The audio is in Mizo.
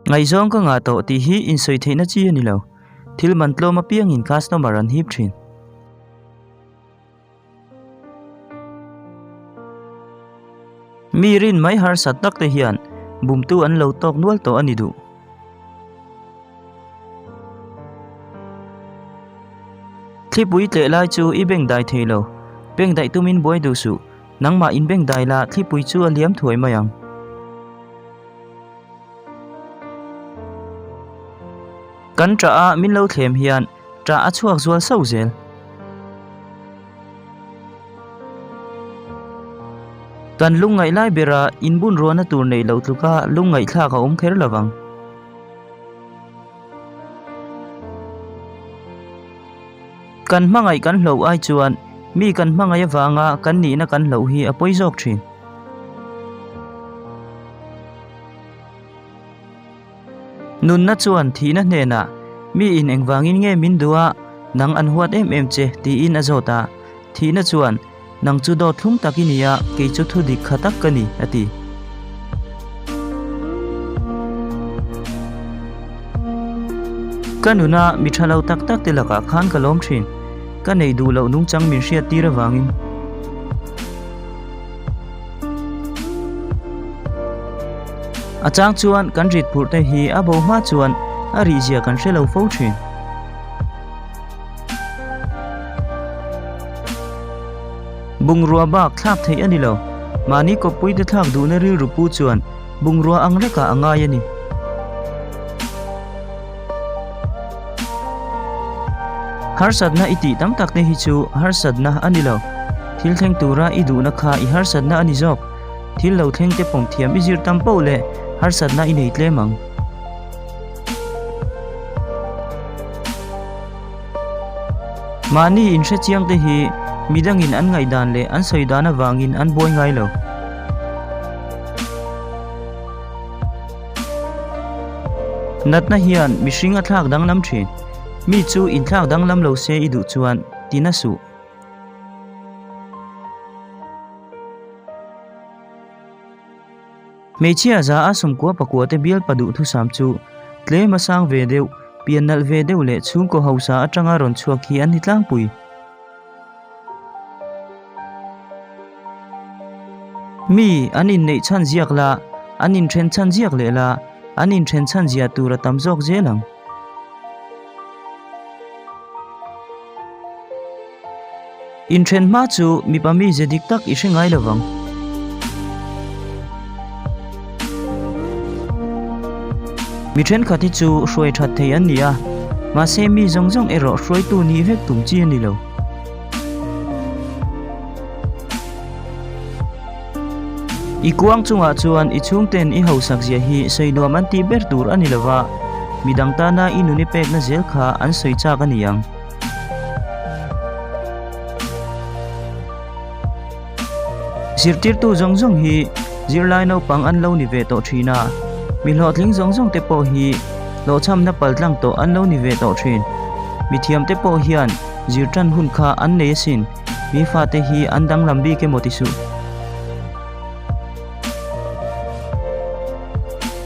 Ngaihzawng ka ngah tawh tih hi insawi theihna chi a ni lo. Thil man tlawm apiangin customer an hip thin. Mi rin mai harsat tak te hian bumtu an lo tawk nual tawh a ni duh. Thlipui tleh lai chu i beng dai thei lo. Beng daih tumin buai duh suh. Nangmah in beng dai la thlipui chu a liam thuai mai ang. Kan ṭah a min lo thlem hian ṭah a chhuak zual sauh zel. Kan lungngaih lai bera inbun ruahna tur neih loh tluka lungngaihthlak a awm kher lovang. Kan hmangaih kan hloh ai chuan mi kan hmangaih avanga kan nihna kan hloh hi a pawi zawk thin. Nunna chuan thihna hnenah, Mi in engvangin nge min duh a, nang an huat em em che? tiin a zawt a. Thihna chuan, Nang chu dawt thlum tak i ni a, kei chu thu dik kha tak ka ni, a ti. Ka nuna mi tha lo tak tak te lakah khan ka lawm thin. Ka neih duh loh nungchang min hriat tir avangin. A chang chuan kan rit phurh te hi a bo hma chuan a rih zia kan hre lo fo thin. Bungrua bak thlak theih a ni lo. Mahni kawppui te thlak duhna rilru pu chuan bungrua ang rekah a ngai a ni. Harsatna i tih tam tak te hi chu harsatna a ni lo. Thil thleng tura i duhna kha i harsatna a ni zawk. Thil lo thleng te pawm thiam i zir tam poh leh harsatna i nei tlem ang. Mahni inhre chiang te hi midangin an ngaihdan leh an sawi dan avangin an buai ngai lo. Natna hian mihring a thlak danglam thin. Mi chu inthlak danglam lo se i duh chuan ti na suh. Hmeichhia za a sawmkua pakua te bialpa duhthusam chu tlem a sang ve deuh, pian nalh ve deuh leh chhungkaw hausa atanga rawn chhuak hi an ni tlangpui. Mi an inneih chhan ziak la, an inthen chhan ziak leh la, an inthen chhan zia tur a tam zawk zel ang. Inthen hma chu mipa mi ze dik tak i hre ngai lo vang. Mi thenkhat hi chu hruai that thei an ni a, mahse mi zawng zawng erawh hruaitu nih vek tum chi a ni lo. I kuang chungah chuan i chhungten i hausak zia hi sawi nuam an tih ber tur a ni lo va, midang tana i nun i pekna zel kha an sawi chak a ni ang. Zirtirtu zawng zawng hi zirlai naupang an lo ni ve tawh thin a, mi hlawhtling zawng zawng te pawh hi hlawhchhamna paltlang tawh an lo ni ve tawh thin. Mithiam te pawh hian zir tan hun kha an nei asin. Mi fate hi an danglam bik emaw ti suh.